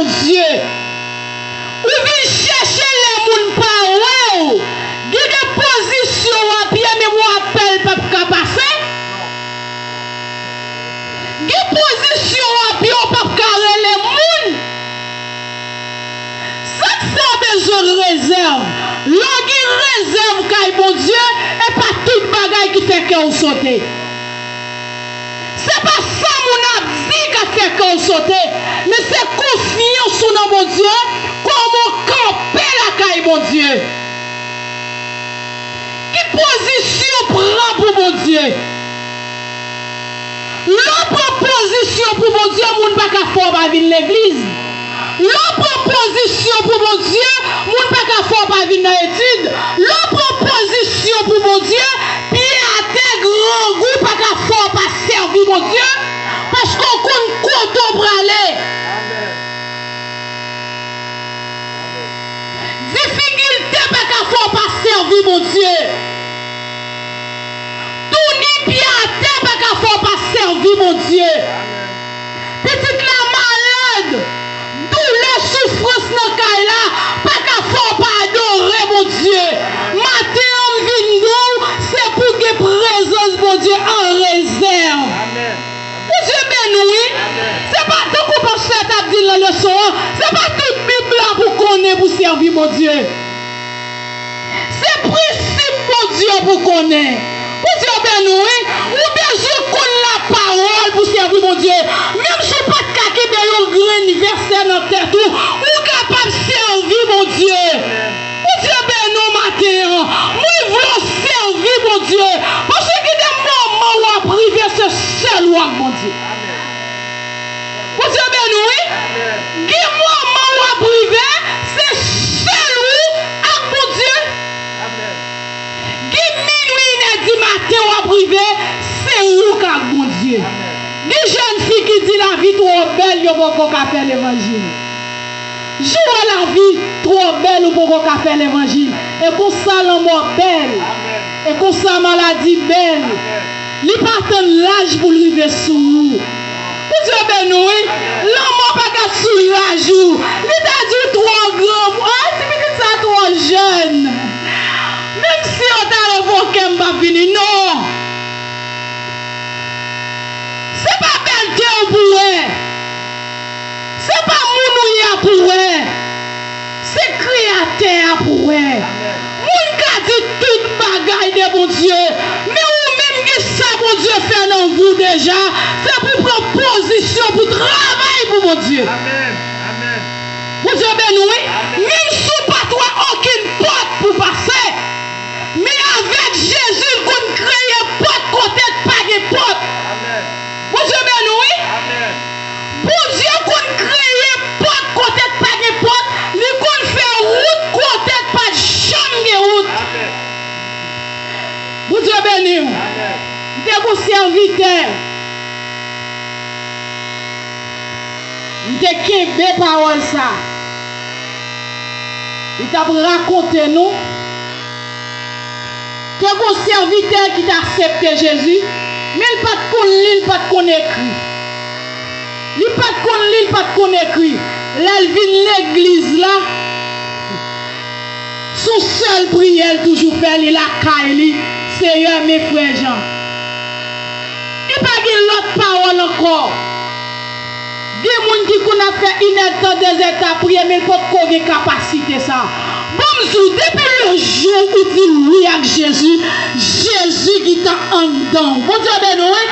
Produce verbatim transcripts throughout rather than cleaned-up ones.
Bondye. Ou vin chèche lè moun pa wè w. Gen de pozisyon w ap ye, menm yon apèl p ap ka pase. Gen pozisyon w ap ye, w p ap ka rele moun. Sa k fè w bezwen rezèv? Lè w gen rezèv kay Bondye, e pa tout bagay ki fè kè w sote. Se pa sa moun ap di k ap fè kè w sote, men se konfyans ou nan Bondye, kòman w kanpe lakay Bondye. Ki pozisyon w pran pou Bondye? Lè w pran pozisyon pou Bondye, moun pa ka fè w pa vin legliz. Lè w pran pozisyon pou Bondye, moun pa ka fè w pa vin nan etid. Lè w pran pozisyon pou Bondye, pye atè, grangou pa ka fè w pa sèvi Bondye, paske w konn kote w prale. Difikilte pa ka fè w pa sèvi Bondye. Touni pye atè pa ka fè w pa sèvi Bondye. Pitit la malad, doulè, soufrans nan kay la pa ka fè w pa adore Bondye. Maten an, m vin di w, se pou gen prezans Bondye an rezèv. Bondye beni w, wi. Se pa tankou pastè t ap di l nan leson an, se pa tout Bib la pou konnen pou sèvi Bondye. Se prensip Bondye pou konnen. Bondye beni w, wi. Ou bezwen konn lapawòl pou sèvi Bondye. Menm si w pa t ka kenbe yon grenn vèsè nan tèt ou, ou kapab sèvi Bondye. Bondye beni w maten an. Mwen vle w sèvi Bondye. Paske gen de moman w ap rive, se sèl ou ak Bondye. Bondye beni w, wi. Gen moman w ap rive, se sèl ou ak Bondye. Gen minwi, inèdi maten w ap rive, se ou k ak Bondye. Gen jèn fi ki di lavi twò bèl, yo poko ka fè levanjil. Jou an lavi twò bèl, ou poko ka fè levanjil. E konsa lanmò bèl. E konsa maladi bèl. Li pa tann laj pou l rive sou ou. Bondye beni w, wi. Lanmò pa ka sou laj ou. Li ta di w twò gran. Ay, ti pitit sa twò jèn. Menm si yo ta revoke m, m p ap vini. Non. Se pa bèlte w pou wè. Se pa moun ou ye a pou wè. Se Kreyatè a pou wè. Moun ka di tout bagay de Bondye, men ou menm gen sa Bondye fè nan vi w deja, se pou pran pozisyon pou travay pou Bondye. Bondye beni w, wi. Menm si w pa t wè okenn pòt pou pase, men avèk Jezi, l konn kreye pòt kote k pa gen pòt. Bondye beni w, wi. Bondye konn kreye pòt kote k pa gen pòt, li konn fè wout kote k pa t janm gen wout. Bondye beni w. M te gon sèvitè. M te kenbe pawòl sa. Li t ap rakonte nou. Te gon sèvitè ki t aksepte Jezi, men l pa t konn li, l pa t konn ekri. Li pa t konn li, l pa t konn ekri. Lè l vin legliz la, se yon sèl priyè l toujou fè, li lakay li, Seyè, men frè Jan. Li pa gen lòt pawòl ankò. Gen moun ki konn ap fè inèdtan, dezèdtan ap priye, men l potko gen kapasite sa. Ban m di w, depi le jou ou di wi ak Jezi, Jezi gentan anndan w. Bondye beni w, wi.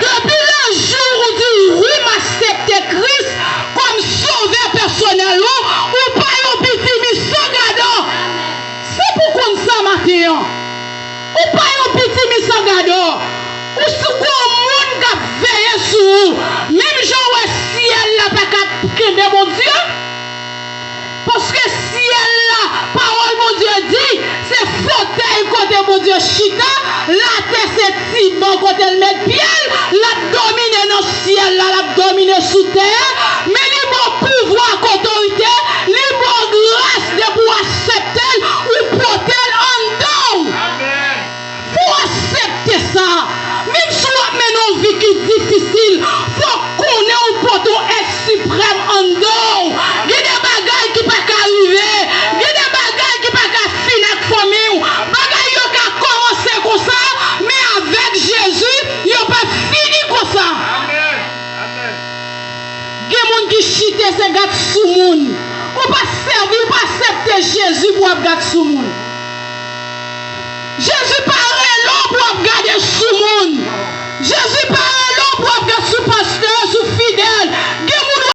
Depi le jou ou di wi, m aksepte Kris kòm sovè pèsonèl ou, ou pa yon pitimi san gadò. Se pou konn sa maten an. Ou pa yon pitimi san gadò. Ou si gon moun k ap veye sou ou. Menm jan w wè syèl la pa ka kenbe Bondye. Paske syèl la, pawòl Bondye di, se fotèy kote Bondye chita, latè se ti ban kote l met pye l, l ap domine nan syèl la, l ap domine sou tè a, men li ba w pouvwa ak otorite, li ba w gras depi w aksepte l, ou pote l anndan w. Fò w aksepte sa. Menm si w ap mennen yon vi ki difisil, fò w konnen ou pote yon èt siprèm anndan w. moun ki chite se gad sou moun. Ou pa sèvi, ou pa aksepte Jezi pou w ap gad sou moun. Jezi pa rele w pou w ap gade sou moun. Jezi